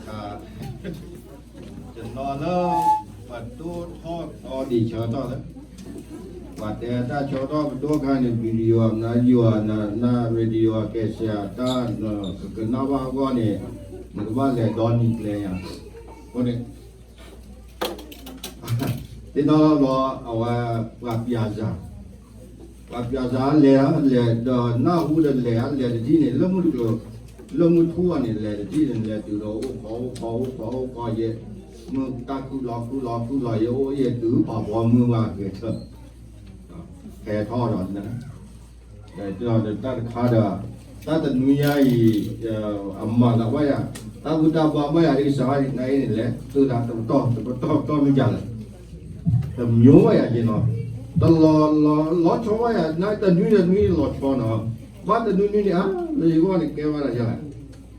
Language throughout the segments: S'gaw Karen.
တနီၤလၢ ပဒိၣ်ထီၣ်တီဒံးဆၢကတီၢ်လၢ ပှၤတဲတၢ်ဆၢကတီၢ်ပဒိၣ်ခါန့ၣ် video နယူၤန radio ကဲစၢတၢ် ကကနၣ်ဘၣ်အဂီၢ်န့ၣ် နကဘၣ်လဲၤဒီနံၤကျဲယါ အဃိန့ၣ် သ့ၣ်နီၣ်လီၤဘျီ အဝဲ ပှၤပျၢၤစၢ် ပှၤပျၢၤစၢ်လဲၤ လဲၤဒီးနၢ်ဟူဒီးလဲၤ လဲၤတထံၣ်န့ၣ် လၢမုၢ်တကျိၤ လၢမုၢ်ထူၣ်အီၤန့ၣ် လဲၤတထံၣ်န့ၣ် လဲၤတုၤဒီးအိၣ်ခိး အိၣ်ခိး အိၣ်ခိး အိၣ်ခိးယဲ မုၢ်တၢ်ခုၣ်လီၤ ခုၣ်လီၤ ခုၣ်လီၤ ယဲအိၣ်ယဲတုၤပာ်ဘီမုၢ်ဘၣ်ဂဲၤထၢၣ် ဟဲထီၣ်ဒီး တၢ်တခါဒီး တၢ်တနွံညါအံၤ အမၤသးဘၣ်ယၤ တၢ်ဘူၣ်တၢ်ဘါဘၣ်ယၤဒ်ကစၢ်အံၤ နအံၤန့ၣ်လဲၤ သုဒၣ်တပတီၢ် တပတီၢ်တီၢ်မ့ၢ်ယၤလဲၣ် တမျိုးဘၣ်ယၤက့ၤနီၤ တလီၤလီၤလီၤဆီဘၣ်ယၤ နတနွံတနွံလီၤဆီနီၤ ဘၣ်တနွံနွံန့ၣ် အါ လၢယဂီၢ်န့ၣ်ကဲဝဲဒၣ်ယၤလဲၣ်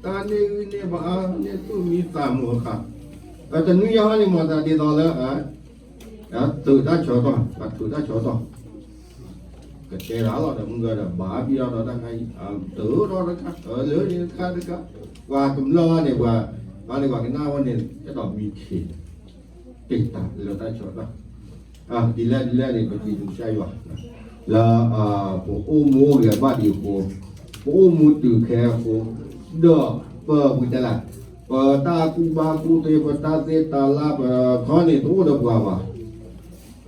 တၢ်န့ၢ်ဂံၢ်န့ၢ်ဘါ န့ၢ်သူၣ်မံသးမုာ်အခါ တနွံညါဟီန့ၣ် မၤသးဒ်သိးလၢ ထုးတၢ်ဆၢကတီၢ် ပှၤထုးတၢ်ဆၢကတီၢ် ကတဲလီၤဒီးမုၢ်ဂၤဒီး ဘၣ်ဘံဒီးတၢ်ခါအံၤ တၢ်ဒီးတခါ လၢန့ၣ်တခါတခါ ပှၤကမျၢၢ်ဝဲန့ၣ် ပှၤ ပှၤန့ၣ်ပှၤကနၣ်ဝဲန့ၣ် အဲၣ်ဒိးမံခ့ တ့ၢ်တၢ်လၢတၢ်ဆၢကတီၢ် ဒ်လဲၣ်ဒ်လဲၣ်န့ၣ် ပစံးဘျုးကစၢ်ယွၤ လၢ ပအိၣ်မူအိၣ်ဂဲၤဘၣ်ဒံးအဃိ ပအိၣ်မူတုၤခဲအဃိ ဒီးပ ပကတဲလၢ ပတၢ်ကူၣ်ဘၣ်ကူၣ်သ့ ပတၢ်သ့တၢ်လၢ် ပခီန့ၣ်တအိၣ်ဒီးပှၤဘၣ်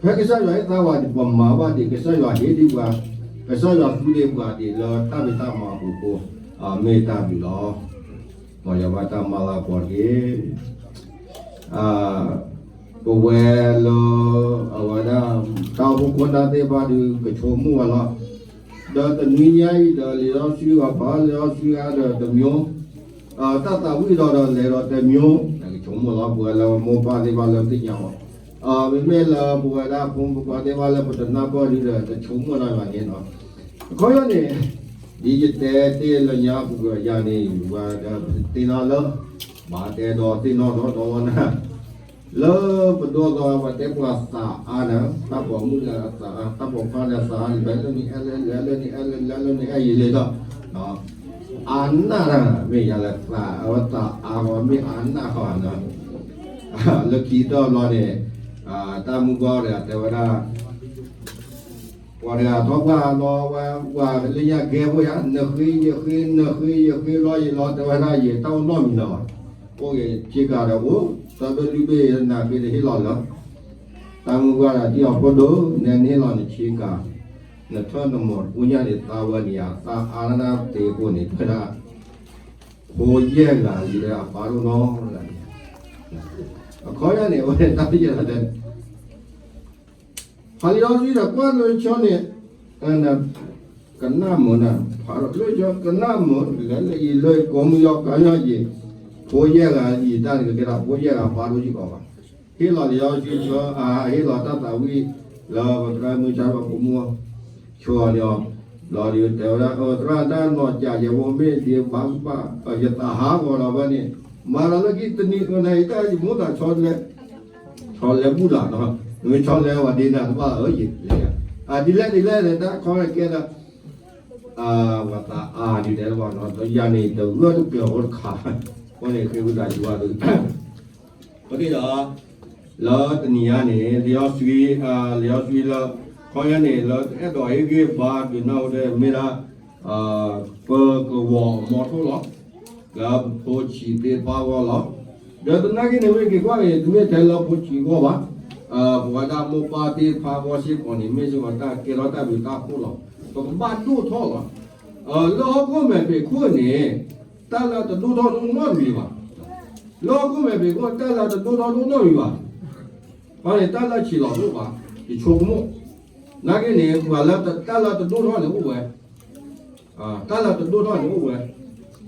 ဖဲကစၢ်ယွၤဟ့ၣ်သါဝဲဒံး ပမၤဘၣ်ဒံး ကစၢ်ယွၤဟ့ၣ်ဒံးပှၤ ကစၢ်ယွၤသူဒံးပှၤဒံးလၢတၢ်ဖံးတၢ်မၤအပူၤအဃိ မ့ၢ်တၢ်ဘျုးလီၤ. မ်ယွၤဘၣ်တၢ်မၤလၤကပီၤတက့ၢ်. ပဝဲလၢ အဝဲဒၣ် တၢ်အိၣ်ဖှိၣ်ခိၣ်နၢ်သ့ၣ်တဖၣ်ဒုး ကဆိကမိၣ်ဝဲလီၤ. ဒီးတနွံညါအံၤဒီး လံာ်စီဆှံဂီၤဖးလံာ်စီဆှံဂၤဒီးတမျိုး တၢ်သးဝံၣ်ဒီးဒီး လဲၤဒီးတမျိုး ကဆိကမိၣ်လီၤ ပဝဲလၢမိၢ်ပၢ်သ့ၣ်တဖၣ်လၢသ့ၣ်ညါအီၤ မ့မ့ၢ်လၢပဝဲဒၣ်ဖိမုၣ်ဖိခွါသ့ၣ်တဖၣ်လၢပတနၢ်ပၢၢ်ဒုးဒီး တဆိကမိၣ်နီတဂၤန့ၣ်လီၤ. အခီပညီန့ၣ် ဒ်ယတဲတ့ၢ်လၢညါပူၤဒီးယၤန့ၣ် ပှၤဒီးပသ့ၣ်နီၣ်လၢ ဘၣ်တဲဒီးသ့ၣ်နီၣ်ဒီးဒီးနၤ လၢပဒိၣ်သီပှၤတဲပှၤသးအါန့ၣ် တၢ်ပိာ်မုၣ်ဒီးအသးအါ တၢ်ပိာ်ခွါဒီးအသးအါ လဲၤလၢန့ၣ်အဲၣ်လၢ လဲၤလၢန့ၣ်အဲၣ်လၢ လဲၤလၢန့ၣ်အဲၣ်ယံာ်လံဒီး အါနၢ်တၢ် မ့ၢ်ယၤလၢသး အဝဲသးအါဂီၢ်မ့ၢ်အါနၢ်ဃီနီၤ လၢခံတဘျီန့ၣ် တၢ်မုၢ်ဘှီၣ်တဂၤတဲဝဲဒၣ် ပှၤတဂၤထီၣ်ပှၢ်လီၤဝဲ ပှၤလၢညါကဲဖိယၤ နဃ့ယဃ့ နဃ့ယဃ့လီၤယံၤလီၤ တဲဝဲဒၣ်ယတၢ်အိၣ်နီတမံၤလၢၤဘၣ် အိၣ်ဂ့ၤဆ့ကၤဒီးအိၣ် တၢ်ဘၣ်လုၢ်ဘၣ်ယၤနၤဃ့တဟ့ၣ်လီၤလၢ တၢ်မုၢ်ဘှီၣ်ဒီးတံၢ်အီၤဖိဒိၣ် နဲနဟ့ၣ်လီၤနဆ့ကၤ နထၢၣ်နမိၢ်တပူၤညါန့ၣ် သးဝဲန့ၣ်ယၤ သးအါနၢ်တ့ၢ်အဃိန့ၣ် တဲဝဲဒၣ် ဖိယဲၢ်ဂၤလံဒီးအပၢ်တအိၣ်နီတဂၤန့ၣ် အခီပညီန့ၣ် အဝဲတၢ်ယဲၢ်ဂၤဒီး ဖးလံာ်စီဆှံဒီးကွၢ်လၢဆီန့ၣ် ကနၣ်မုာ်နၤ ဖးလၢဆီကနၣ်မုာ် လဲၤလၢအံၤလၢကိးမုၢ်ယီၤကါညီယံၤ ဖိယဲၢ်ဂၤအံၤတၢ်န့ၣ်ကကဲဒၣ်ဖိယဲၢ်ဂၤပၢ်တအိၣ်စ့ၢ်ကီးဘၣ် ဟ့ၣ်လီၤလံာ်စီဆှံ ဟ့ၣ်လီၤတၢ်သးဝံၣ် လၢပသရၣ်မုၢ်ဆါဒီးပမိၢ် ဆိအီၤန့ၣ်အီၤ လီၤဒုးတဲဝဲဒၣ် သရၣ်တၢ်နီၢ်ကၠးယဲၢ်ဖိမ့ၢ်ဒ်ဘၣ်ဘၣ် ယသးဟးဂီၤဒီးဝဲန့ၣ် မၤဒီးလၢခံတနံၤအနံၤအံၤတၢ်ယမိၢ်သးဆီလဲ ဆီလဲဘူးလီၤနီၤ နမ့ၢ်ဆီလဲဝဲဒ်နၤတဘၣ်အၢယံၤ ဒ်လဲၣ်ဒ်လဲၣ်န့ၣ် တၢ်ခီန့ၣ်ကဲဒီး ပှၤသးအါဒ်တဲတဘၣ်နီၤ ယၤန့ၣ်တဂၢၢ်တကျၢၤအိၣ်တခါ အဃိန့ၣ်ဃ့ဝံသးစူၤဘၣ်သု အဃိန့ၣ်ဒီး လၢတနံၤညါန့ၣ် လံာ်စီဆှံ လံာ်စီဆှံလၢ ခီယါန့ၣ် လၢအဲၣ်ဒိးဟ့ၣ်ဂံၢ်ဘါဒုးနၢ်ဟူဒီးမ့ၢ်ဒၣ် ပကဝီၤအမီထိၣ်လီၤ လၢပဖိဆံးသ့ၣ်တဖၣ်အဂီၢ်လီၤ. ဒီးသနာ်က့န့ၣ် မ့ၢ်က့ၤကွၢ်န့ၣ် တမ့ၢ်ထဲလၢဖိဆံးအဂီၢ်ဘၣ် ပဝဲဒၣ်မိၢ်ပၢ်သ့ၣ်တဖၣ်အဂီၢ်စ့ၢ်ကီးန့ၣ် မ့ၢ်စ့ၢ်ကီးတၢ်ကဲထီၣ်တၢ်ဘျုးတၢ်ဖှိၣ်လီၤ. ပကဘၣ်ဒိၣ်ထီၣ်လီၤ. လၢဟီၣ်ခိၣ်မဲာ်ဖံးခိၣ်န့ၣ် တၢ်လၢတဒိၣ်ထီၣ်တအိၣ်နီတမံၤဘၣ်. လၢဟီၣ်ခိၣ်မဲာ်ဖံးခိၣ် တၢ်လၢတဒိၣ်ထီၣ်တအိၣ်နီတမံၤဘၣ်. ဘၣ်န့ၣ်တၢ်လၢဆံးလီၤတအိၣ်ဘၣ်. ယဆိကမိၣ် နာ်က့န့ၣ် ပှၤလၢတၢ်လၢတဒိၣ်ထီၣ်န့ၣ်အိၣ်ဝဲ တၢ်လၢတဒိၣ်ထီၣ်န့ၣ်အိၣ်ဝဲ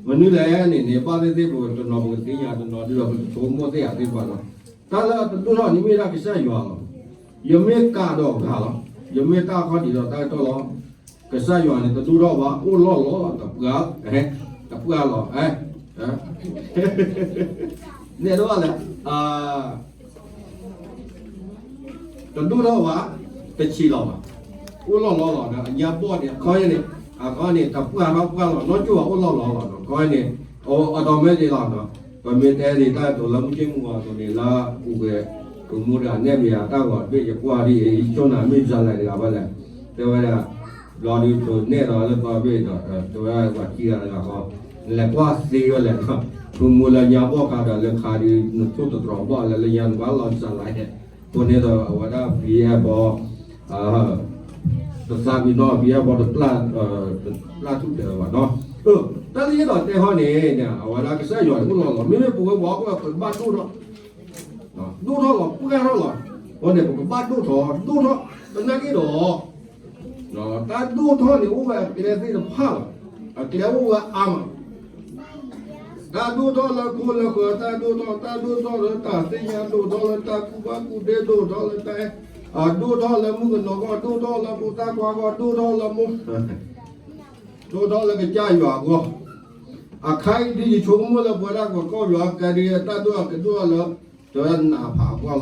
မနုၤလဲၣ်န့ၣ်န့ၣ် ဘၣ်သ့ၣ်သ့ၣ်ပတနီၤ ပကသ့ၣ်ညါတနီၤဒ်ဒီး ပကဆိကမိၣ်သ့ၣ်ယၤသ့ၣ်တဖၣ်လီၤ. တၢ်လၢတဒိၣ်ထီၣ်န့ၣ်မ့ၢ်ဒၣ်ကစၢ်ယွၤလီၤ. ယမ့ၢ်ကးဒီးဂၤလီၤ. ယမ့ၢ်တၢ်အခီၣ်ထံးဒီးတၢ်ကတီၢ်လီၤ. ကစၢ်ယွၤန့ၣ်တဒိၣ်ထီၣ်ဘၣ် အိၣ်လီၢ်လီၤ တပှၢ် တပှၢ်လီၤ နဲၣ်ဒိၣ်လဲၣ် တဒိၣ်ထီၣ်ဘၣ် တဆံးလီၤဘၣ် အိၣ်လီၢ်လီၤလီၤဒီး အညါဘီၣ်န့ၣ် အခီန့ၣ် အခီန့ၣ် တပှၢ်ထီၣ်ပှၢ်လီၤ နီၢ်ကၠိၣ်ဘၣ်အိၣ်လီၢ်လီၤလီၤဒီး အခီန့ၣ် automatic လီၤဒီး ပမ့ၢ်တဲဒ်တၢ်တိၤလၢမုၢ်က့ၣ်မုၢ်ဂီၤအသိးန့ၣ် လၢအပူၤကွံာ် ပမူတဂၤနဲၣ်မ့ၢ်ယၤတၢ်ဂီၤတဘ့ၣ် ယကွၢ်ဒ်အံၤ ယဆိကမိၣ်မ့ၢ်စၤလဲၣ်တဂၤဘၣ်လဲၣ်, တဲဝဲဒၣ်, ဘျီဒုးပနဲၣ်ဒီးလၢသီဘ့ၣ်ဒီး တဲဝဲဒၣ်ပှၤခံဂၤတဂၤဃီ, လဲၤကွၢ်သ့ဝဲလဲၣ်, ဖုမူလၢညါဘီၣ်ခါဒီးလၢခါဒုး နထိၣ်သတြီၤဘၣ်လၢလၢညါနဘၣ်လီၤစၤလဲၣ်, အဃိန့ၣ်ဒီးအဝဲဒၣ် ပံၤအဲၣ်ဘီ တသးပ့ၤနီၣ် ပံၤအဲၣ်ဘီ တပျၢ်ထူၣ်ဖျဲးဝဲဘၣ်နီၤ, တၢ်လၢယအဲၣ်ဒိးတဲဟီန့ၣ် အဝဲဒၣ်ကစၢ်ယွၤန့ၣ်အိၣ်လီၤလီၤ မ့မ့ၢ်ပဝဲပှၤကဘၣ်ဒိၣ်ထီၣ်, ဒိၣ်ထီၣ်လီၤ ပှၢ်ထီၣ်လီၤ, အဃိန့ၣ် ပကဘၣ်ဒိၣ်ထီၣ် ဒိၣ်ထီၣ် သနာ်က့ဒီး တၢ်ဒိၣ်ထီၣ်န့ၣ် အိၣ်ဝဲအကျဲသ့ၣ်တဖၣ်လီၤ, အကျဲအိၣ်ဝဲအါမး, တၢ်ဒိၣ်ထီၣ်လၢခိလၢဃၢၤ တၢ်ဒိၣ်ထီၣ် တၢ်ဒိၣ်ထီၣ်လၢတၢ်သ့ၣ်ညါ ဒိၣ်ထီၣ်လၢတၢ်ကူၣ်ဘၣ်ကူၣ်သ့ ဒိၣ်ထီၣ်လၢတၢ်အဲၣ်, ဒိၣ်ထီၣ်လၢမုၣ်ကနီၤအဂီၢ် ဒိၣ်ထီၣ်လၢဖိသၣ်ခွါအဂီၢ် ဒိၣ်ထီၣ်လၢမိၢ် ဒိၣ်ထီၣ်လၢကစၢ်ယွၤအဂီၢ်, အခါအံၤဒ်ယဆိကမိၣ်လၢပဝဲဒၣ်ပှၤကီၢ်ပယီၤကဲဒ်တၢ်ဒိၣ်ထီၣ်ကဒိၣ်ထီၣ်လၢ တဝဲနးဖးအဂီၢ်လီၤ,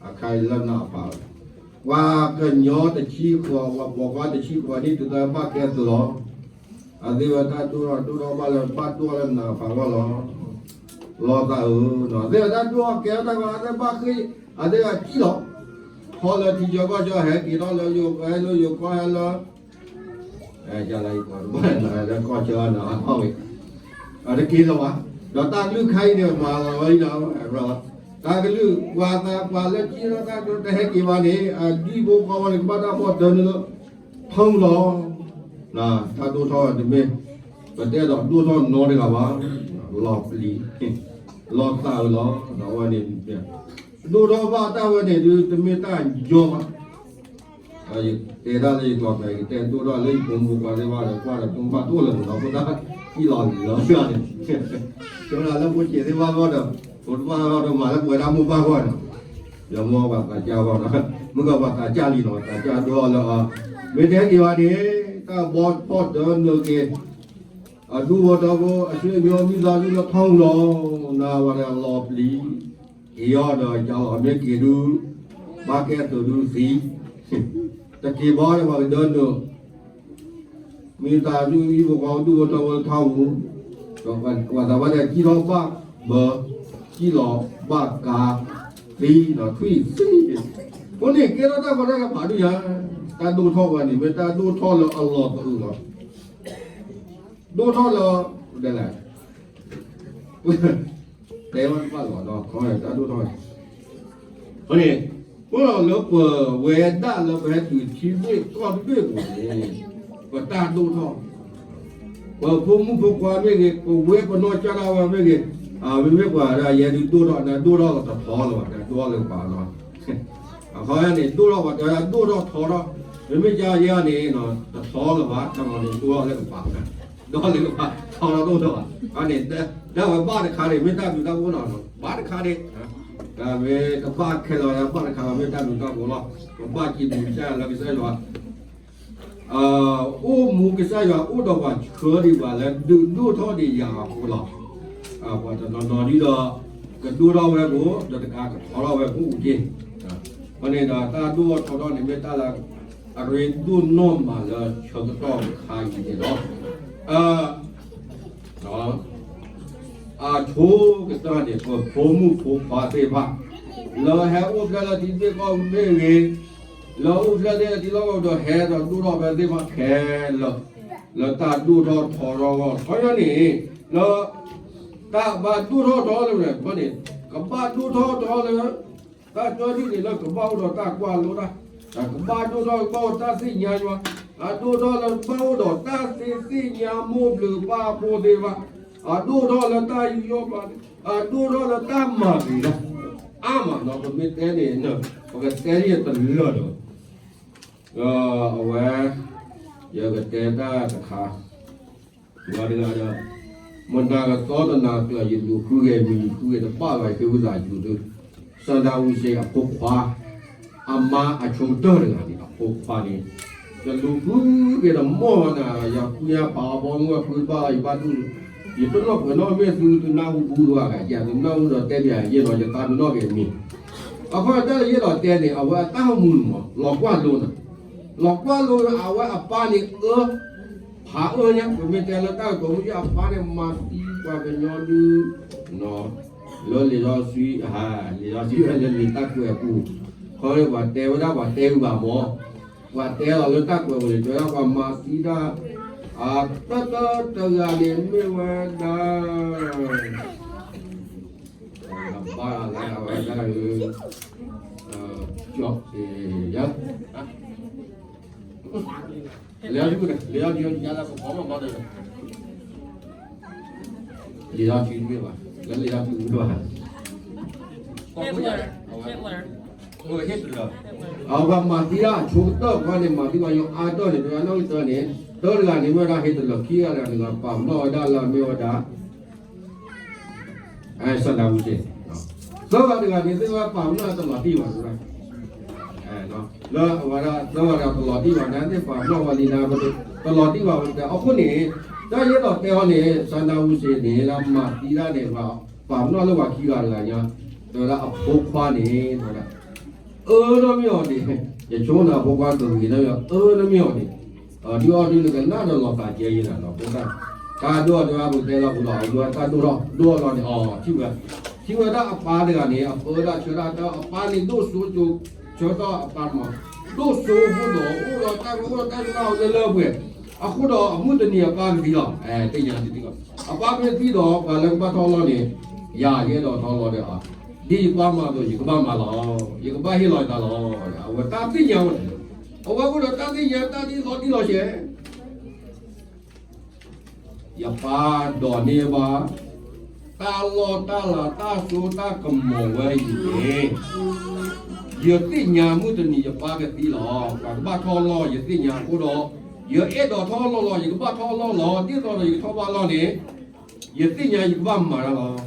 အခါအံၤလၢနးဖး, ပှၤကညီတဆံဃိး ပှၤပိာ်ခွါတဆံဃိးန့ၣ် တုၤတၢ်ဘၣ်ကဲသုးလီၤ, အသ့ဝဲတၢ်ဒိၣ်ထီၣ်ဒိၣ်ထီၣ်ဘၣ်လၢဘၣ်ဒိၣ်ထီၣ်လၢနးဖးအဂီၢ်လီၤ, လီၤသးဧၢ, အသ့ဝဲတၢ်ဒိၣ်ထီၣ်ကဲထီၣ်တၢ်ဂီၤ အသ့ဘၣ်ဃ့ၢ် အသ့ဝဲကံၣ်လီၤ, ခီလၢထံဆၢကီၢ်ဆၢဟဲက့ၤထီၣ်လၢယိၤဟဲလၢယိၤကီၢ်ဟဲလၢ ကလၢယကိးတဘၣ်လၢကီၢ်ဆၢနၤအထီၣ်ဝဲ, အတက့ၤလၢၤဘၣ်, ဒီးတၢ်ကလုၢ်ခါအံၤန့ၣ် မၤလီၤဝဲအံၤဒီး, တၢ်ကလုၢ် ပှၤသးပှၢ်လၢကံၣ်ထီၣ်တၢ်ဒိၣ်တဟဲက့ၤဘၣ်န့ၣ် အဒံဖိဃီဝဲန့ၣ် ကဘၣ်တၢ်ဖီၣ်တၢၢ်န့ၣ်လၢ ထီလီၤ, တၢ်ဒိၣ်ထီၣ်တမ့ၢ် ပတဲဒီးဒိၣ်ထီၣ်နီတဂၤဘၣ်, လီၤပျံၤ, လီၤသးဧၢလီၤ, ဒီးအဝဲန့ၣ် ဒိၣ်ထီၣ်ဘၣ်တၢ်ဝဲန့ၣ်ဒုး တမ့ၢ်တၢ်ယီဘၣ်, ယတဲဒၣ်လၢယကျိာ်ဖဲ ယတဲဒိၣ်ထီၣ်လၢယဖိမုၣ်ဖိခွါသ့ၣ်တဖၣ်ဒီး ကွၢ်ဒီးဖိမုၣ်ဘၣ်တအိၣ်လၢၤမးနီၤ ဖိသၣ်အံၣ်လီၤလံၤလီၤန့ၣ်, ဆိဒၣ်လၢဖိဆံးသ့ၣ်တဖၣ်ဂီၢ်ဒီး ဖိတဖၣ်ဂီၢ်ဒီးမၤလၢပဝဲဒၣ်မိၢ်ပၢ်ဂီၢ်နီၤ, ယမိၢ်ပှၤသးစၢ်ဂီၢ်နီၤ, မုၢ်ကီၢ်ပှၤသးစၢ်လံနီၤ သးစၢ်ဒိၣ်ထီၣ်လၢအီၤ, မ့ၢ်တဟဲက့ၤဘၣ်န့ၣ် တၢ်ဘီဖီၣ်တၢၢ်နုာ်က့ၤ အဒူဖိထီဖိ အဆွေမျိုး မိသားစုလၢထီလီၤ, နဝဲဒၣ်လီၤပျံၤ, က့ၤအီၤဒီးကၢ်လီၤ မ့ၢ်က့ၤဒုး ဘၣ်ကဲသုးဒုးသံ, တက့ၤဘၣ်ဒီးပှၤကဒၢနုာ်, မိသားစု ဟံၣ်ဖိဃီဖိ ဒူဖိထီဖိလၢထီပူၤ, ပှၤသးဝဲဒၣ်ကံၣ်ထီၣ်ဘၣ်ဘၢ, ကံၣ်လီၤဘၣ်ကါ, သံဒီးထွံၣ်သံ, အဃိန့ၣ် ကဲထီၣ်တၢ်ကီတၢ်ခဲဖးဒိၣ်ညါ, တၢ်ဒိၣ်ထီၣ်ဝဲန့ၣ် မ့ၢ်တၢ်ဒိၣ်ထီၣ်လၢအလီၢ်တအုးလီၤ. ဒိၣ်ထီၣ်လၢ ဒ်လဲၣ်, တဲဝဲတဘၣ်လီၤဒီး ခီတၢ်ဒိၣ်ထီၣ်န့ၣ်, အဃိန့ၣ် အိၣ်ဒီးလၢပဝဲဒၣ်လၢပဟဲတုၤထံဘ့ၣ်ကီၢ်တဘ့ၣ်အပူၤန့ၣ် ပတၢ်ဒိၣ်ထီၣ် ပဖိမုၣ်ဖိခွါမ့ၢ်ဂ့ၤ, ပဝဲပနီၢ်ကစၢ်ဒၣ်ဝဲမ့ၢ်ဂ့ၤ, မ့မ့ၢ်ပှၤဒၣ်ယဲဒုးဒိၣ်ထီၣ် နဒိၣ်ထီၣ်လီၤတထီလၢၤဘၣ်, နဒိၣ်ထီၣ်လၢကပၤလီၤ. အခီယဲန့ၣ် ဒိၣ်ထီၣ်ပှၤတဲဝဲဒၣ်ဒိၣ်ထီၣ်ထီထီၣ်, မ့မ့ၢ်ကယဲန့ၣ် တထီလၢၤဘၣ်, တၢ်မၤန့ၣ်ဒိၣ်ထီၣ်လၢကပၤ, ဒိၣ်ထီၣ်လၢကပၤ ထီထီၣ်ဒိၣ်ထီၣ်ဘၣ်. အန့ၣ် ဒၣ်ဝဲဘၣ်တခါန့ၣ် မ့ၢ်တၢ်ဘျုးတၢ်ဖှိၣ်နီၤ, ဘၣ်တခါန့ၣ် မ့ၢ်တဘၣ်ခဲလၢာ်ဝဲဒၣ်ဘၣ်တခါ မ့ၢ်တၢ်ဘျုးတၢ်ဖှိၣ်လီၤ. ပဘၣ်စံးဘျုးကစၢ်ယွၤလၢကစၢ်ယွၤ အိၣ်မူကစၢ်ယွၤအိၣ်ဒီးပှၤဆှၢဒံးပှၤလၢဒုးဒိၣ်ထီၣ်ဒံးယၤအဃိလီၤ. ပှၤတနီၤနီၤဒ်ဒီး ကဒိၣ်ထီၣ်ဝဲကိး ဒီးတကးကထီထီၣ်ဝဲကိးက့ၤ, အဃိန့ၣ်ဒီးတၢ်ဒိၣ်ထီၣ်ထီထီၣ်န့ၣ် မ့ၢ်တၢ်လၢအရ့ဒိၣ်နီၢ်မးလၢဆၢကတီၢ်တခါအံၤန့ၣ်လီၤ. အဆိကတၢၢ်န့ၣ် ပဖိမုၣ်ဖိခွါသ့ၣ်တဖၣ် လၢဟဲအိၣ်ဖျဲၣ်လၢထံသ့ၣ်ကီၢ်မ့ၢ်ဂ့ၤ, လၢအိၣ်ဖျဲၣ်လၢထံလီၢ်ကီၢ်ဒီးဟဲဒီးဒိၣ်ထီၣ်ဖဲသ့ၣ်တဖၣ်ခဲလၢာ်, လၢတၢ်ဒိၣ်ထီၣ်ထီထီၣ်အဂီၢ် ခီပညီန့ၣ် လၢတၢ်ဘၣ်ဒိၣ်ထီၣ်ထီထီၣ်လၢမနုၤန့ၣ် ကဘၣ်ဒိၣ်ထီၣ်ထီထီၣ်လၢ တၢ်ကၢထံၣ်န့ၣ်လၢကဘၣ်အိၣ်ဒီးတၢ်ကွၢ်လိတၢ်, ကဘၣ်ဒိၣ်ထီၣ်ကဘၣ်အိၣ်တၢ်သ့ၣ်ညါယွၤ, အဒိၣ်ထီၣ်လၢဘၣ်အိၣ်ဒီးတၢ်သ့သ့ၣ်ညါမိၢ်ဘျုးပၢ်ဖိသ့ၣ်တဖၣ်, အဒိၣ်ထီၣ်လၢတၢ်ယူးယီၣ်ပာ်, အဒိၣ်ထီၣ်လၢတၢ်မၤဂ့ၤတၢ်, အါမးနီၤ ပမ့ၢ်တဲန့ၣ် ပကတဲဒ်တလၢာ်ဒီး ဒီးအဝဲ ယကတဲတၢ်တခါ တဂၤဒီး မနၤကသီတနၤကျၢၤ ယလူၤဃုဂဲၤမံၤ ယဃုဂဲၤတဘၣ်ဘၣ် ယဃ့ဝံသးစူၤသု, စၢ်ဒၤဝံးစ့အဖိခွါ အမါအဆိကတၢၢ်တဂၤန့ၣ် အဖိခွါန့ၣ် ယလူၤဃုဂဲၤဒီးမီၢ်နၤ ယဃုညါဖးအဘီမုၢ်အဃုတဘၣ် ယဘၣ်ဒူၣ် ယတနီၣ်ပှဲၤနီၣ်မ့ၢ်သုသုနၢ်ဟူဘူးတဂၤဂၤ ယသုနၢ်ဟူဒီးတဲဘၣ်ယဲၢ်နီၤ ယသးမ့ၢ်နီၣ်က့ၤမံၤ, အဃိတၢ်လၢယအဲၣ်ဒိးတဲန့ၣ် အဝဲအတၢ်အိၣ်မူန့ၣ်မး လီၤကွၢ်လိန့ၣ်, လီၤကွၢ်လိအဝဲအပၢ်န့ၣ်အၢ ဖးအၢညါ ပမ့ၢ်တဲလၢတၢ်ကတိၤမုၢ်ယါအဖါန့ၣ် မၤသံပှၤကညီဒု လၢလံာ်စီဆှံ လံာ်စီဆှံဝဲလၢလံာ်တၢ်ကွဲးအပူၤ, ခီန့ၣ်ပှၤတဲဝဲဒၣ်ပှၤတဲဂုာ်ဘၣ်မၢ်, ပှၤတဲလီၤလၢတၢ်ကွဲးပူၤန့ၣ် တဲဝဲဒၣ်ပှၤမၤသံတၢ် အတၢတၢတဂၤန့ၣ်မ့ၢ်ဝဲဒၣ် ဘၣ်လၢအဝဲဒၣ် ကၠီၣ် လံာ်စီဆှံ လံာ်စီဆှံ လံာ်စီဆှံမ့ၢ်ဘၣ်, လံာ်စီဆှံမ့ၢ်ဘၣ်, အဝဲမၤသံဒၣ်အဆိကတၢၢ်ခီန့ၣ် မၤသံပှၤကညီအါတၢၢ်န့ၣ် တဂၤနီၣ်ဂံၢ်တၢန့ၣ် တၢတဂၤန့ၣ်မ့ၢ်ဝဲဒၣ် ဟ့းတလၢာ် ခံဂၤတဂၤန့ၣ် ပာ်ပနီၣ်ဝဲဒၣ်လၢအမ့ၢ်ဝဲဒၣ် အဲ ဆၣ်ဒၤဝံးစ့ၣ်, သၢဂၤတဂၤန့ၣ် သ့ၣ်ဝဲပာ်ပနီၣ်တလီၤတံၢ်ဘၣ်, လၢအဝဲဒၣ်သၢဂၤတဂၤတလီၤတံၢ်ဘၣ်န့ၣ် သ့ၣ်ပာ်ပနီၣ်ဝဲလံန့ၣ် တလီၤတံၢ်ဘၣ်ဝဲတၢ်အဃိန့ၣ်, တၢ်ယအဲၣ်ဒိးတဲအီၤန့ၣ် ဆၣ်ဒၤဝံးစ့ၣ်န့ၣ် လၢမၤသံဒၣ်န့ၣ် ပှၤပာ်ပနီၣ်လၢပှၤခံဂၤတဂၤညါ, တဲဝဲဒၣ်အဖိခွါန့ၣ် တဲဝဲဒၣ် အၢနီၣ်မ့ၢ်အီၤန့ၣ်, ယဆိကမိၣ်န့ၣ် အဖိခွါကဂ့ၤနီၣ်မ့ၢ်အီၤ အၢနီၣ်မ့ၢ်အီၤန့ၣ်, ဒုးအီၣ်ဒုးနကနၣ်ဒီးလီၤသးကဲယဲနၤနီၤ ဖိသၣ်, တၢ်ဒိၣ်အီၤတဲဝဲပကတဲလီၤပူၤဒီး အဒိၣ်တၢ်ဒိၣ်ထီၣ် ဒိၣ်အီၤလီၤန့ၣ် အီၤ ထံၣ်ဝဲ, ထံၣ်ဝဲဒၣ်အပၢ်တဂၤန့ၣ် အပၢဒၣ်ဆၢတၢ်တၢ် အပၢ်န့ၣ်ဒိၣ်စိကၠိ ဆၢထီၣ်အပၢ်မး, ဒိၣ်စိအဃိဒီး အိၣ်ဒီးတၢ်ကအိၣ်ဒီးတၢ်ကနၣ်အီၤလၢလၢပှဲၤ, အဃိဒီးအမုၢ်တနံၤအပၢ်ကသံလီၤ, သ့ၣ်ညါတထံၣ်လီၤ, အပၢ်မ့ၢ်သံဒီး ပှၤလၢကဘၣ်ထီၣ်လီၢ်န့ၣ်, ယၤယအဲၣ်ဒိးထီၣ်လီၢ်ဒီး ဒ်ယပၢ်မၤအသိး ယကဘၣ်မၤလီၤ, ယကဘၣ်ဟ့ၣ်လီၤယသးလီၤ, အဝဲတၢ်သ့ၣ်ညါဝဲန့ၣ်, အဝဲအိၣ်ဒီးတၢ်သ့ၣ်ညါတၢ်ဒ်လီၤတံၢ်လီၤဆဲး ယပၢ်ဒိးန့ၢ်ဘၣ် တၢ်လီၢ်တၢ်လၤတၢ်စိတၢ်ကမီၤဝဲအံၤန့ၣ်, ယသ့ၣ်ညါမုၢ်တနံၤယပၢ်ကသံလီၤ, ပှၤကဘၣ်ထီၣ်လီၢ် ယသ့ၣ်ညါအဃိဒီး, ယအဲၣ်ဒိးထီၣ်လီၢ်လီၤ ယကဘၣ်ထီၣ်လီၢ်လီၤ ဒ်သိးဒီးယကထီၣ်ဘၣ်လီၢ်န့ၣ်, ယသ့ၣ်ညါယကဘၣ်မၤတၢ်လီၤ,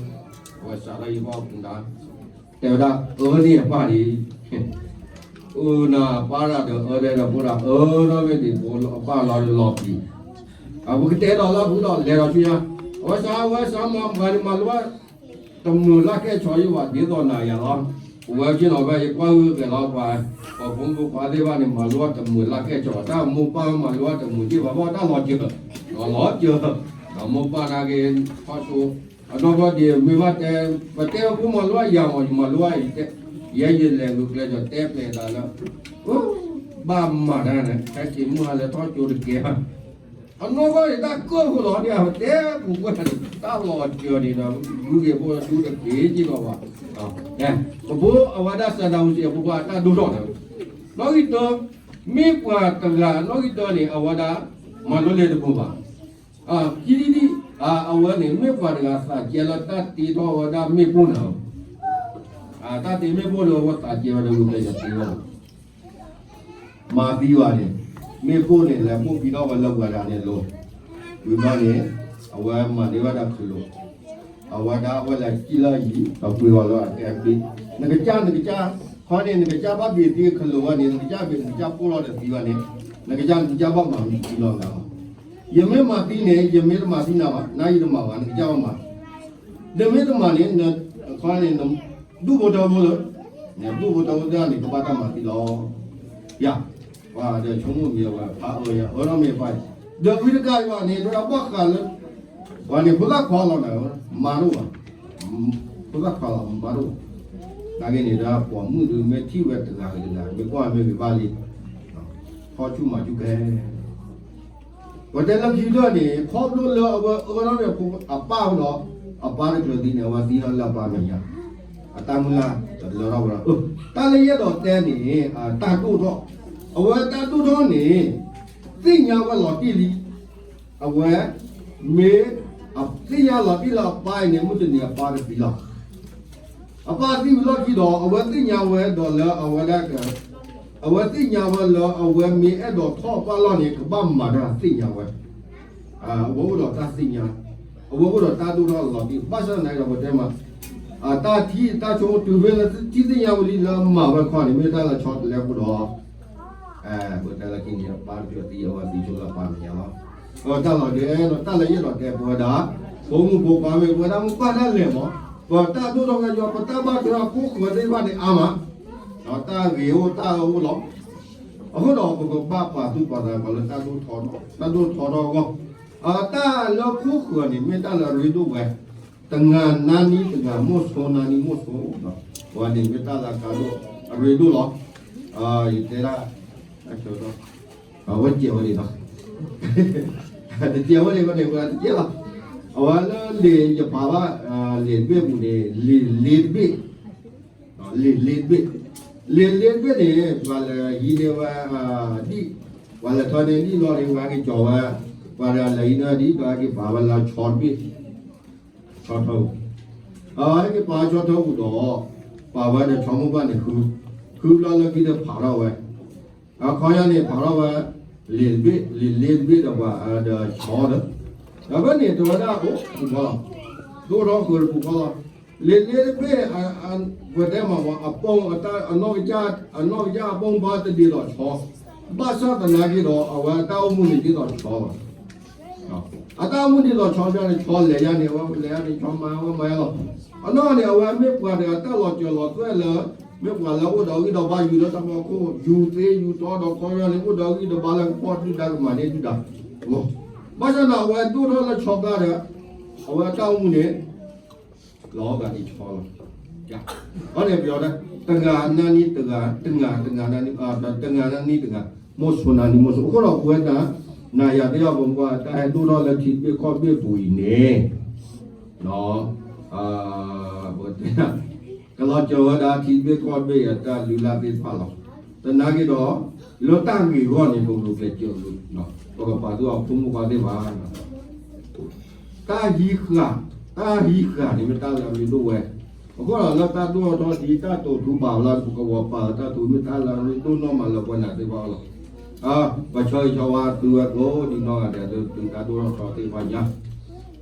အဝဲစးထီၣ်ယဘၣ်အိၣ်ဖုဒၣ် တဲဝဲဒၣ်အၢန့ၢ်အပၢ်ဒံး, အၢနၤပၢ်ဒၣ်ဒီးအၢဒဲးဒီးဖိဒၣ်အၢနီၣ်မ့ၢ်ဒံး ဖိအပၢ်လီၤဒီးလီၤပျံၤ, အပကတဲဒီးလၢအပူၤဒီးလဲၤဒီးဆူညါ, အဝဲစးဝဲစးမၤပှၤန့ၣ်မၤလိဝဲ, တမုာ်လၢ်ကဲၣ်ဆိးယဘၣ်ဒ်သိးနၤယၤလီၤ, ပဝဲက့ၤနီၤဝဲယကွၢ်ဂုာ်ကဲၤလီၤပှၤ, ပှၤဖိမုၣ်ဖိခွါသ့ၣ်တဖၣ်န့ၣ် မၤလိဝဲတမုာ်လၢ်ကဲၣ်ဆိး တၢ်မိၢ်ပၢ်မၤလိဝဲတမုာ်က့ၤဘၣ် ဘၣ်တၢ်လီၤစၢၤ, လီၤစၢၤ, ဒီးမိၢ်ပၢ်နာ်က့ၤ, ခီၣ်ဆိ, အနီၢ်ကီၢ်ဒံးမ့ၢ်ဘၣ်တဲ, ပတဲဝဲဖိမၤလိဝဲယၤမး ယမၤလိဝဲအံၤတဲ, ယဲယလဲၤဂုာ်ကျဲၤဒီးတဲပျဲသးလၢ, ဘၣ်မၤတၢ်န့ၣ် ဟဲက့ၤမုၢ်ဟါလၢထီၣ်ကၠိတကဲဘၣ်, အနီၢ်ကီၢ်န့ၣ် တၢ်ကၢၢ်ဖိလီၤဒ်အတဲပူၤကွၢ်န့ၣ် တၢ်လီၤစၢၤန့ၣ်ဒီး ဒူက့ၤဖိဒူတက့ၤက့ၤလီၤဘၣ်, ပဖိအဝဲဒၣ်စးဒၤဝံးစ့ၣ်အဖိခွါတၢ်ဒိၣ်ထီၣ်န့ၣ်, နီၣ်ဂံၢ်တၢ, မ့ၢ်ပှၤတဂၤနီၣ်ဂံၢ်တၢန့ၣ် အဝဲဒၣ်, မၤလိလဲၤတပူၤဘၣ်, ခံဒံဒံ, အဝဲန့ၣ် မ့ၢ်ပှၤတဂၤသးကဲလၢတၢ်တ့ထီၣ်ဝဲဒၣ်မ့ၣ်ပိၢ်န့ၣ်လီၤ, တၢ်တ့မ့ၣ်ပိၢ်န့ၣ် အဝဲသးကဲဝဲဒၣ်ဝံၤဖဲယသ့ဝဲလီၤ မၤသံဝဲန့ၣ်, မ့ၣ်ပိၢ်န့ၣ် လဲၤပိၢ်ဖံးထီၣ်ဝဲလၢပှၤဒၣ်န့ၣ်လိၤ, ဝံၤဘျီန့ၣ်, အဝဲမၤန့ၢ်ဝဲဒၣ်ခလိာ်, အဝဲဒၣ်အဝဲလဲၤစံၣ်လၢအယံၤ ဒီးပှ့ၤဝဲလၢအတဲအဘ့ၣ်, နကစၢ်နကစၢ်, ခီန့ၣ် နကစၢ်ဘၣ်ဘ့ၣ်သံခလိာ်ဝဲန့ၣ် နကစၢ်ဘ့ၣ်နကစၢ်ပိၢ်လီၤဒီးသံဝဲန့ၣ်, နကစၢ်နကစၢ်ဘၣ်မၤမံၤသံလီၤနၤလီၤ, ယမ့ၢ်မၤသံန့ၣ် ယမ့ၢ်တမၤသံနၤဘၣ် နၤယတမၤဘၣ် နကစၢ်ဘၣ်မၤ, နမ့ၢ်တမၤန့ၣ်, ခီန့ၣ်, ဒူၣ်ဖိထၢဖိလၢ, နဒူၣ်ဖိထၢဖိတဂၤန့ၣ် ကဘၣ်တၢ်မၤသံလီၤ, ယၤ, ပှၤဒီးဆိကမိၣ်မ့ၢ်ဝဲဖးအၢယၤ အၢထီၣ်မ့ၢ်ဖး, ဒီးဝံတကးအံၤဘၣ်န့ၣ် တဝဲဒၣ်ဘၣ်ဃးလၢ, ပှၤန့ၣ်ဖိသၣ်ခွါလီၤနၤ, မၤတအိၣ်ဘၣ်, ဖိသၣ်ခွါလီၤမၤတအိၣ်ဘၣ်, နာ်က့န့ၣ်ဒီးပိာ်မုၣ်ဒုးမ့ၢ်ထံၣ်ဝဲတဂၤဂ့ၤတဂၤ မ့ၢ်ကွၢ်မ့ၢ်ဂ့ၤဘၣ်လံ, ထီၣ်ဆူၣ်မၤဆူၣ်ခဲ ပတဲလၢခံကတၢၢ်န့ၣ် ခီဖျိလၢအဝဲအၢထီၣ်န့ၣ်အပၢ်ဒီး, အပၢ်တကျၢၤသံန့ၣ် အဝဲသံထီၣ်လၢအပၢ်မဲာ်ညါ, အတၢ်မုၢ်လၢ်တလၢထီၣ်ဝဲဒီး, တၢ်လၢယအဲၣ်ဒိးတဲန့ၣ်, တၢ်ဒိၣ်ထီၣ်, အဝဲတၢ်ဒိၣ်ထီၣ်န့ၣ်, သ့ၣ်ညါဝဲလီၤတံၢ်လံ, အဝဲ, မ့ၢ်, သ့ၣ်ညါလီၤတံၢ်လၢအပၢ်အံၤန့ၣ် မုၢ်တနံၤအပၢ်ကသံလီၤ အပၢ်သံဝံၤလီၢ်ခံဒီး အဝဲသ့ၣ်ညါဝဲဒီးလၢအဝဲဒၣ်, အဝဲသ့ၣ်ညါဝဲလၢအဝဲမ့ၢ်အဲၣ်ဒိးထီၣ်အပၢ်လီၢ်န့ၣ် ကဘၣ်မၤတၢ်သ့ၣ်ညါဝဲ, အဝဲအိၣ်ဒီးတၢ်သ့ၣ်ညါ, အဝဲအိၣ်ဒီးတၢ်ဒိၣ်ထီၣ်လီၤတံၢ် ဘၣ်ဆၣ်သနာ်က့ဒီးပတဲမး, တၢ်ထံၣ်တၢ်ဆိကမိၣ်တုၤဖဲလၢထံၣ်သ့ၣ်ညါဝဲလံလၢမၤဝဲခီန့ၣ် မ့ၢ်တၢ်လၢဆီတလဲအဃိဒီး ပတဲလၢခံန့ၣ် အပၢ်တကျၢၤသံအဝဲသံဆိလၢအပၢ်မဲာ်ညါလီၤ, ဒီးတၢ်လီၤဒုးအဲၣ်ဒိးတၢ်လၢယအဲၣ်ဒိးတဲပဝဲဒၣ်, ဖိမုၣ်ဖိခွါမ့ၢ်ပဝဲဒၣ်မ့ၢ်ပၢ်တၢ်လဲၤမး, ပတၢ်ဒိၣ်ထီၣ်ကညီ ပတၢ်ဘၣ်ထွဲအခိၣ်ဃၢၤသ့ၣ်တဖၣ်န့ၣ်အါမး, ဒီးတၢ်ဂ့ၤအိၣ်တၢ်အၢအိၣ်လီၤ အဃိဒီးပကဘၣ်ပာ်သူၣ်ပာ်သးပှၤလၢတၢ်ဒိၣ်ထီၣ်, တၢ်ဒိၣ်ထီၣ်ထီၣ်အဂီၢ်, တၢ်လၢခိၣ်ဃၢၤန့ၣ် မ့ၢ်တၢ်လၢအရ့ဒိၣ်ဝဲ, တဂၤနၤနံၤတဂၤ မိၣ်ဆိနၤနံၤမိၣ်ဆိ, ပှၤန့ၣ်မ့ၢ်တၢ်လၢအကါဒိၣ်အရ့ဒိၣ်လီၤ. ယတဲဒၣ် အဝဲစဲးဝဲန့ၣ်လီၤ. တစဲးဝဲန့ၣ်ဘၣ်န့ၣ် ပှၤတစဲးလီၤ. အဝဲလၢလံာ်ယဖးဘၣ်, လံာ်တဘ့ၣ်ပူၤန့ၣ် လံာ်လ့တဘ့ၣ်, လံာ်လ့တဘ့ၣ်, လံာ်လ့တဘ့ၣ်န့ၣ် ပှၤလဲၤဟံးန့ၢ်ဝဲဒံၣ်, ပှၤလဲၤထီၣ်န့ၢ်ဒံၣ်လီၤန့ၣ် ပှၤဟဲက့ၤကၠီၤဝဲ, ပှၤလဲၤဟံးန့ၢ်ဒံၣ်ဒီးဟဲက့ၤပာ်ဝဲလၢဆီတဘ့ၣ်, ဆီထၢပူၤ, ဟဲက့ၤပာ်ဆီထၢပူၤဒီး ပာ်ဝဲဒီးဆီမိၢ်ပှၢ်န့ၣ်ဃု, ဃုဘျီလၢခံဒီးဖးထီၣ်ဝဲ, အခီပညီန့ၣ် ဖးထီၣ်ဝဲ လံာ်တဘ့ၣ်, လံာ်လ့တဘ့ၣ်ဒီးပှၤဒီးဆီဒီး, ဒီးဖဲန့ၣ် တဝဲဒၣ်အိၣ်ပူၤဃီလီၤ, ဒိၣ်ထီၣ်ဃုာ်တပူၤဃီလီၤ. လံာ်လ့တဘ့ၣ်, ပတဲမး အပူၤ, အနီၢ်ကစၢ်အပူၤဘၣ်တဒ်သိးဆီ, ဘၣ်ဆၣ်သနာ်က့ဒီး အဝဲအတၢ်အိၣ်မူန့ၣ်ဒ်သိးဆီဘၣ် အတၢ်အိၣ်မူဒ်သိးဆီန့ၣ် ဆီလဲၤယါန့ၣ် အဝဲလဲၤယါန့ၣ် ဆီမၤဝဲမၤယါလီၤ. အနီၢ်န့ၣ် အဝဲမ့ၢ်ပှၤတဂၤတၢ်လီၤစၢၤလီၤသွဲၣ်လၢ မ့ၢ်ပှၤလၢအိၣ်ဒီးဂံၢ်ဒီးဘါ ယူၤလၢတၢ်ဖီခိၣ် ယူၤသ့ယူၤတီဒီးခီပညီန့ၣ် အိၣ်ဒီးဂံၢ်ဒီးဘါလၢကဖီၣ်ဒုၣ်ဒါကမၤန့ၢ်ဒုၣ်ဒါ, ဘၣ်ဆၣ်န့ၣ် အဝဲဒိၣ်ထီၣ်လၢဆီကျါဒီး အဝဲအတၢ်အိၣ်မူန့ၣ် လီၤဂာ်ဒ်ဆီလီၤ. အန့ၣ်ပယီၤဒၣ် တဂၤနၤနံၤတဂၤ တဂၤ တဂၤနၤနံၤ တဂၤနၤနံၤတဂၤ မိၣ်ဆိနၤနံၤမိၣ်ဆိ အဃိဒီးပဝဲဒၣ် နၤယၤတယီၢ်ပမ့ၢ်တၢ်ဟဲဒိၣ်ထီၣ်လၢထံတဘ့ၣ်ကီၢ်တဘ့ၣ်ပူၤအံၤန့ၣ် ပတဲ ကလီၤစၢၤဝဲဒၣ်ထံတဘ့ၣ်ကီၢ်တဘ့ၣ်အတၢ်လုၢ်လၢ်သ့ၣ်တဖၣ်လီၤ. သနာ်က့ဒီး လၢတၢ်ဂ့ၢ်အဂီၢ်န့ၣ် ပဂုာ်ကျဲးစၢး ပကပာ်သူၣ်အဖိမုၣ်ဖိသ့ၣ်တဖၣ် တၢ်ဟံးဃာ်, တၢ်ဟံးဃာ်န့ၣ်မ့ၢ်တၢ်လၢအရ့ဒိၣ်ဝဲ, အဃိဒီးလၢတၢ်ဒိၣ်ထီၣ်ထီထီၣ်ဒ်တၢ်တိာ်ထူပာ်လၢပကဝီၤပာ်လၢတၢ်တိာ် မ့ၢ်တၢ်လၢအရ့ဒိၣ်နီၢ်မးလၢပှၤနာ်သ့ၣ်တဖၣ်လီၤ. ပဆၢဂ့ၤဆၢဝါသုဝဲကိးဒ်နီၢ်ဂၤဒဲးလၢသုတၢ်ဒိၣ်ထီၣ်ထီထီၣ်သ့ၣ်တဖၣ်ညါ,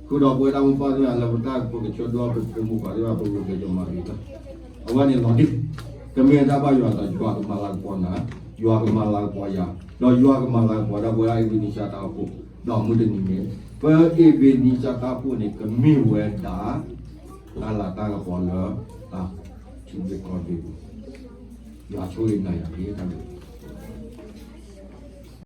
ဃုာ်ဒီးပဝဲဒၣ်မိၢ်ပၢ်သ့ၣ်တဖၣ်လၢပတၢ်ကပၢၤကဆၢဒိၣ်ထီၣ်ပဖိမုၣ်ပှၤသ့ၣ်တဖၣ် ပဂုာ်ကျဲးစၢးမၤဂ့ၤလီၤ. အဝဲန့ၣ်လီၤဒ် ကမ့ၢ်တၢ်ဘၣ်ယွၤဒီး ယွၤကမၤလၤကပီၤနၤ, ယွၤကမၤလၤကပီၤယၤ, ဒီးယွၤကမၤလၤကပီၤဒၣ်ပဝဲဒၣ် Ebenezer တၢ်အိၣ်ဖှိၣ်, ဒီးမုၢ်တနံၤန့ၣ် ပ Ebenezer တၢ်အိၣ်ဖှိၣ်န့ၣ် ကမ့ၢ်ဝဲဒၣ် တၢ်လၤတၢ်ကပီၤလၢ ထံဘ့ၣ်ကီၢ်ဘ့ၣ်ပူၤ, ယွၤဆိၣ်ဂ့ၤနၤယၤတက့ၢ်.